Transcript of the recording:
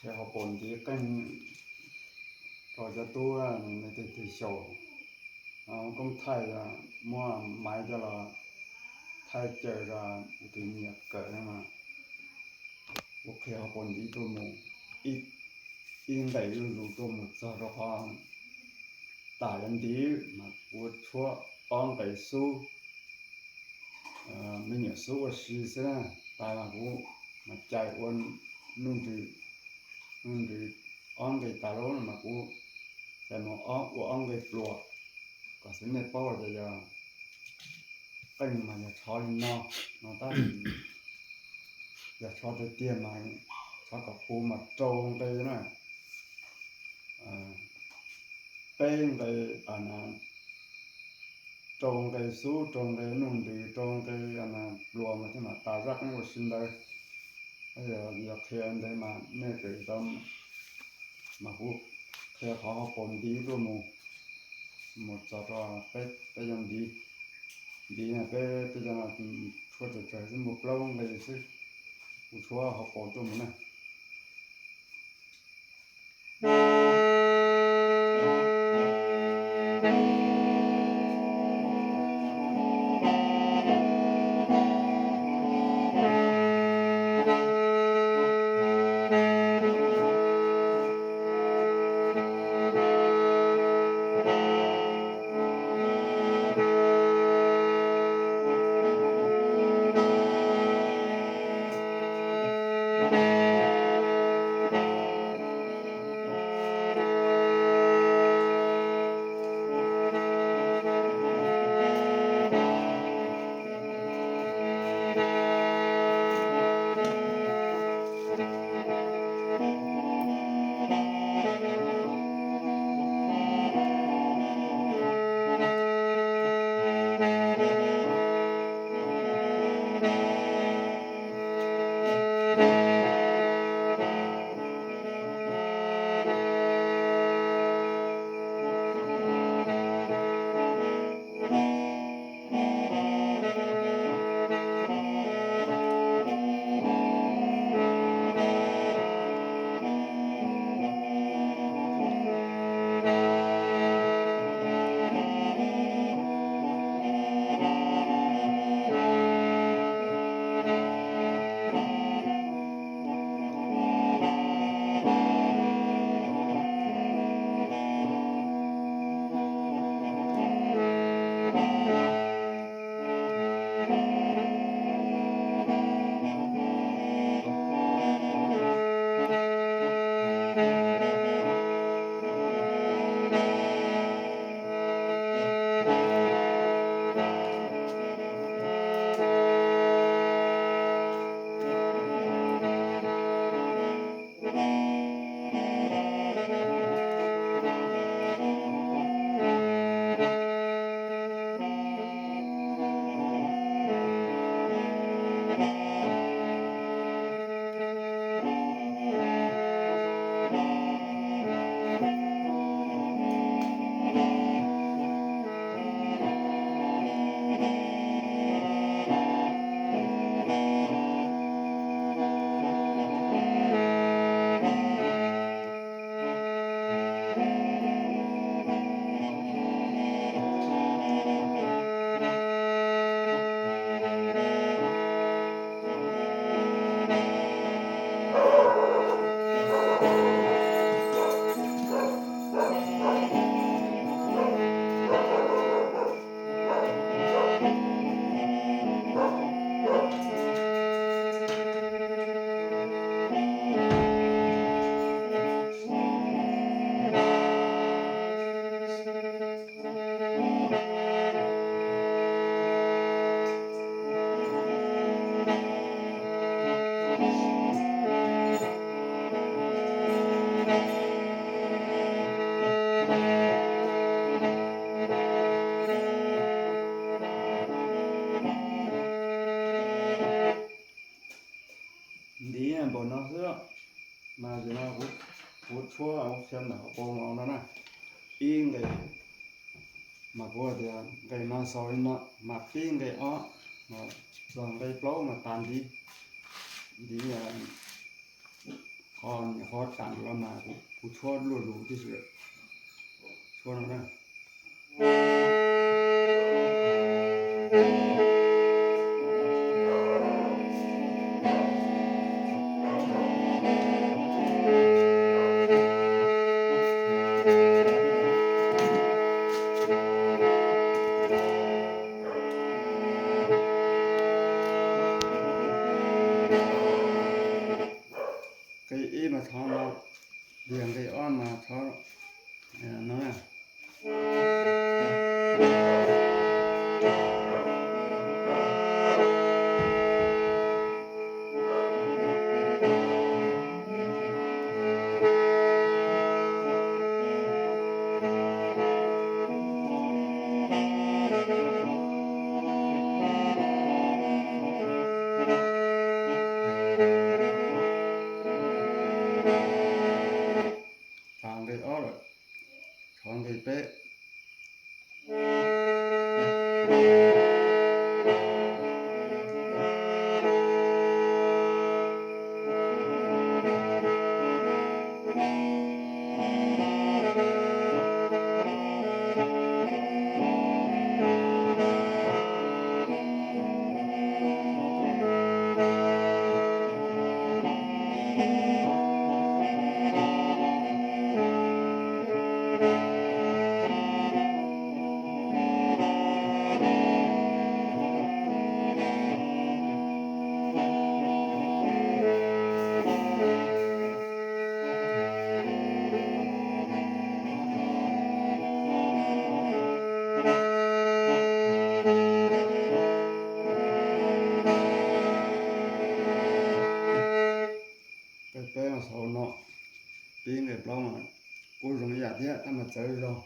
Ces hauv paus ntiv qeej rau cov tub, nej tej tug xyaum koob thaij, muab maiv coj los thaij caw rau tus me nyuam kawm no mas, kuv qhia hauv paus ntiv tuaj mus ib nqes zuj zus tuaj mus txog rau qhov tas cov ntiv mas kuv tshuab ob nqes xub, me nyuam xub ua si xwb na. Tas mas kuv mas cais ua nuj nrws, nuj nrws ob nqes tas lawm no mas kuv cais mus ua ob nqes pluas, kom xwv nej paub tias yog qeej mas yog tshov li no no tab sis yog tshov tiag tiag mas tshov kom puv mas rau nqe na, peb nqe, rau nqe xub, rau nqe nuj nrws, rau nqe pluas mas thiaj mam tas zaj qeej ua si ntawd. Yog qhia ntawd mas nej kawm tau, mas kuv qhia qhov hauv paus ntiv tuaj mus, mus txog rau peb cov ntiv, ntiv peb cov tshuab tsawg tsawg xwb, muaj plaub nqe xwb, kuv tshuab hauv paus tuaj mus na. Ntiv npaum no xwb, mas yog no kuv tshuab qhia ntawm hauv paus no na, ib nqe, mas kuv tias nqe no xaus li no, mas pib nqe ob, txog nqe plaub mas tas ntiv, ntiv, Qhov niam qhov tas los mas kuv tshuab luaj lus tib si, tshuab no na. Nqe ib mas thov no, tias nqe ob mas thov no. Tag nqe ob lawm, thov nqe peb. Nqe peb mas xaus no, pib nqe plaub mas kuj zoo ib yam thiab tab mas txawv zog.